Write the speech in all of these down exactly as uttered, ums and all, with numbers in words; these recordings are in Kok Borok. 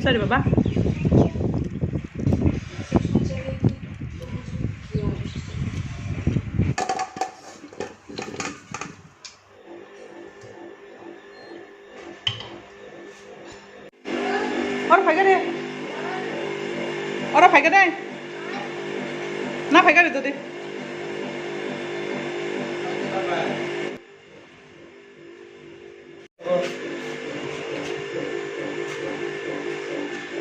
Sorry, baba. Oro phaikha de. Oro phaikha de. Na phaikha de todi.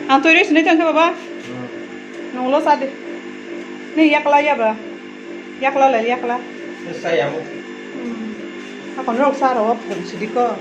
Ang twi rwi sini tongkhe baba. Hmm. Nunglo sa di. Ni yakla ya ba. Yakla le yakla. Sa ya mo. Hmm. Akon rok sa ro phun sidi ko.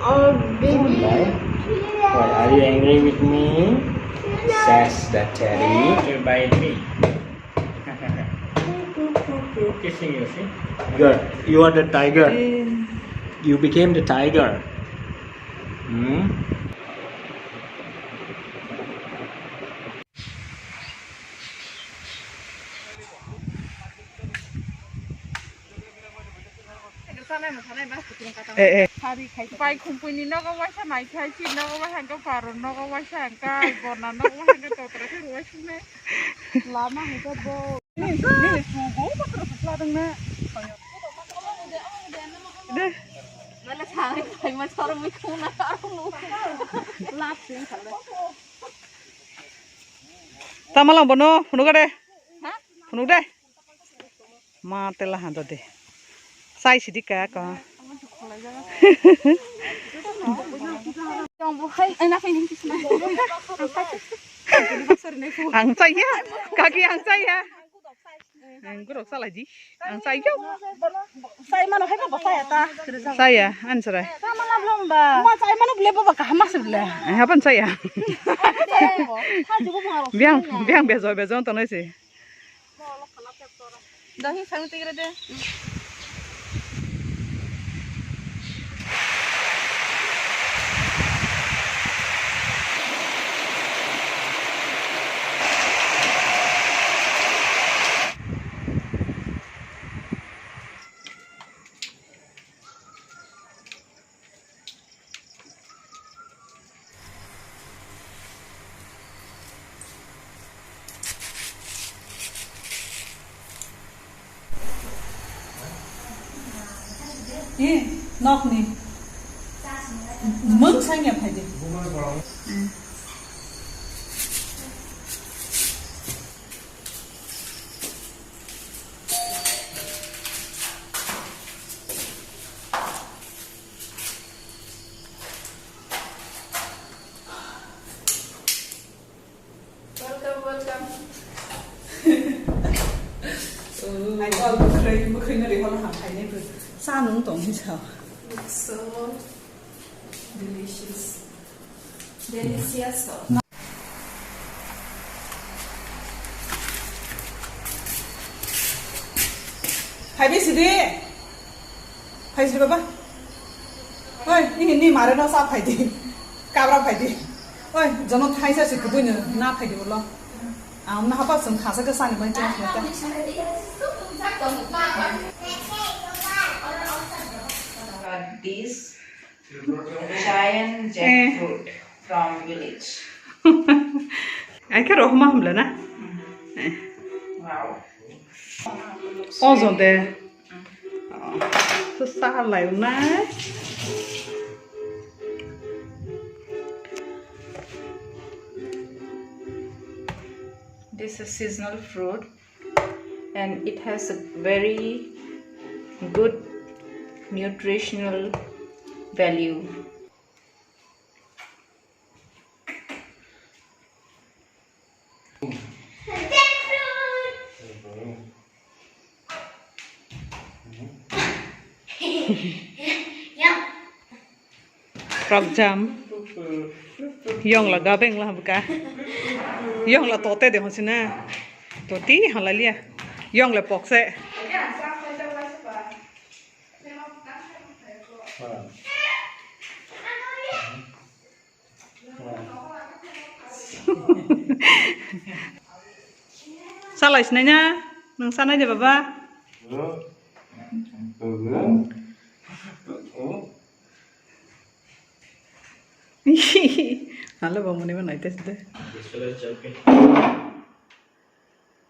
Oh, baby. Why? Why are you angry with me? Says the teddy. You bite me. Kissing you, see? Good. You are the tiger. You became the tiger. Hmm? Eh, eh. Bai khumpuini nogo waisa naikhai, si nogo waisa hwnkhe Baron, nogo waisa hwnkhe Borna, nogo waisa hwnkhe Totra khe rwai suknai. Lama hwnkhe bo. Nini, nini sugo bothro sukla dwngna. De. Mala sangai phaima chormwi khuna arung. Lap sing khala. Tama lang bono, phunuk de. Ha? Phunuk de. Ma tela hando de. Sai sidi ka ko. Ang chaya. Kaki ang chaya. Ang gurok salai di. Ang chaya. Sai mano hai ba saya ta. Saya, answer. Sama na blom ba. Ma sai mano ble ba ka hamas ble. Ang hapan saya. Biang, biang bejo bejo tonoi si. Dahi sang tigre de. Eh, nokni. Mung sanya phaidi. Welcome, welcome. Ai, kol bwkhwrwi, bwkhwrwi no rihorna ham phainai bwrwi. Cha nung tong hinwi sao. Looks so delicious. Delicious. Phaibai sidi. Phai sidi baba. Oi, ini ni mare no sa phaidi. Kabra phaidi. Oi, jono thaisa se kubui no na phaidi ulo. Ang na hapa sung khasa ke sani bai chang khata. This giant jackfruit from village. Ai khe rohma hamle na? Wow. Ojon de. Oh, so sa lai unai. This is seasonal fruit and it has a very good nutritional value. Rok jam. Yong la gabeng la buka. Yong la tote de honsina. Toti hala lia. Yong le pokse. Salai sinai na? Nang sanai de baba? Halo, bo muni ba nai te side.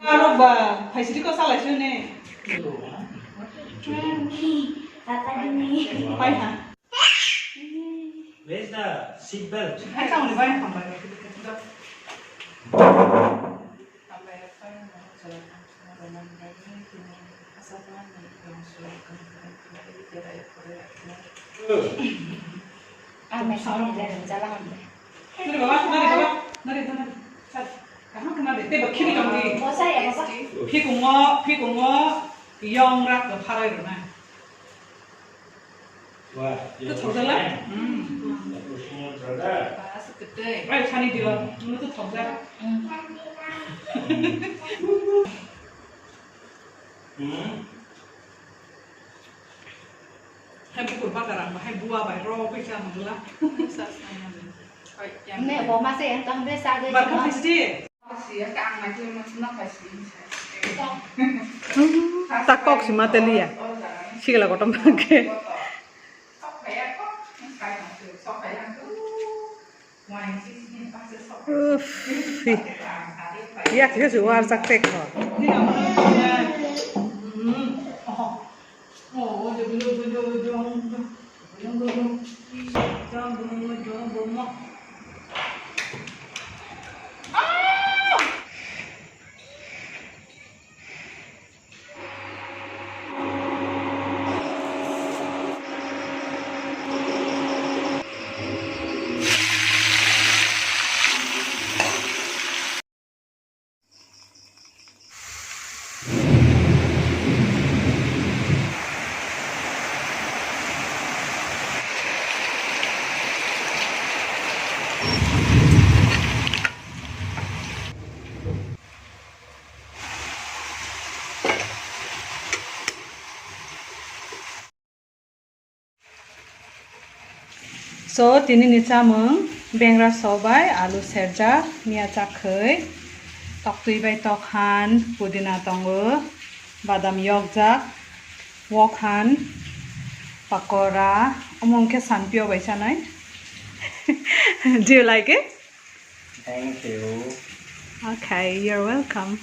Aro ba, phaisiri ko salai sini. Pai ha. Where's the seat belt? Hai, kamu ni bai, kamu bai. Ang may song ni jalan jalan. Nari baba, nari baba, nari baba. Sat, kaham kena de, teba kiri kang di. Bosa ya, baba. Phikungo, phikungo, yong rak ke pharai rona. Wah, tu thok jala? Hmm. Pushing your brother. Bas kete. Ai, sani dio, nunu tu thok jala. Hmm. Hmm. Hai bukur bakar ang, hai bua bai ro bai kha mangla. Ne, bo ma se yang tong de sa de. Barka pasti. Hmm, tak kok si mate liya. Sigala kotom ke. Uff, hi. Yak, yak, warjak tek ho. So, tini ni chamung bengra sobai, alu serjak, miya chakhwi, toktwi bai tokhan, pudina tongo, badam yokjak, wokhan, pakora, omo hwnkhe sanpio bai chanai. Do you like it? Thank you. Okay, you're welcome.